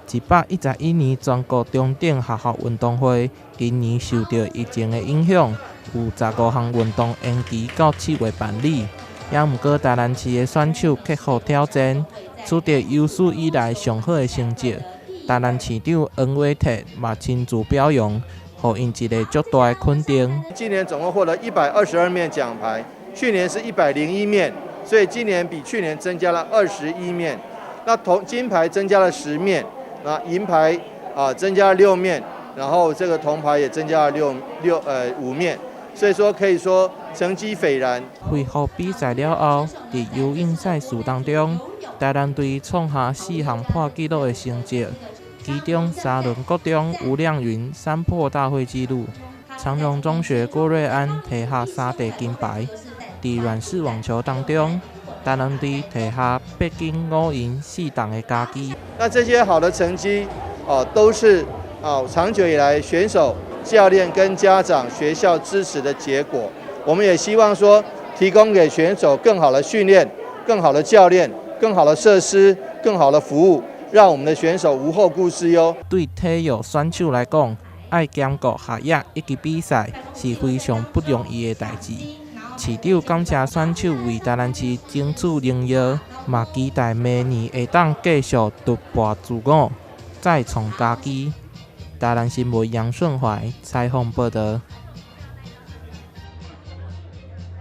111年全國中等學校運動會，今年受著疫情的影響，有15項運動延期到7月辦理。猶毋過台南市的選手克服挑戰，取得有史以來上好的成績。台南市長黃偉哲嘛親自表揚，予𪜶一个足大的肯定。今年總共獲得122面獎牌，去年是101面，所以今年比去年增加了21面。那銅金牌增加了10面，那銀牌啊增加了6面，然後這個銅牌也增加了六六呃5面，所以說可以說成績斐然。恢復比賽了後，佇游泳賽事當中，台南隊創下四項破紀錄的成績，其中沙崙國中吳亮雲三破大會紀錄，長榮中學郭瑞安提下三塊金牌。佇軟式網球當中，台南隊提下八金五銀四銅的佳績。那這些好的成績，哦，都是啊長久以來選手、教練跟家長、學校支持的結果。我們也希望說，提供給選手更好的訓練、更好的教練、更好的設施、更好的服務，讓我們的選手無後顧之憂。對體育選手來講，愛兼顧學業以及比賽是非常不容易的代誌。市長感謝選手為台南市爭取榮耀，嘛期待明年會當繼續突破自我，再創佳績。台南新聞楊順懷採訪報導。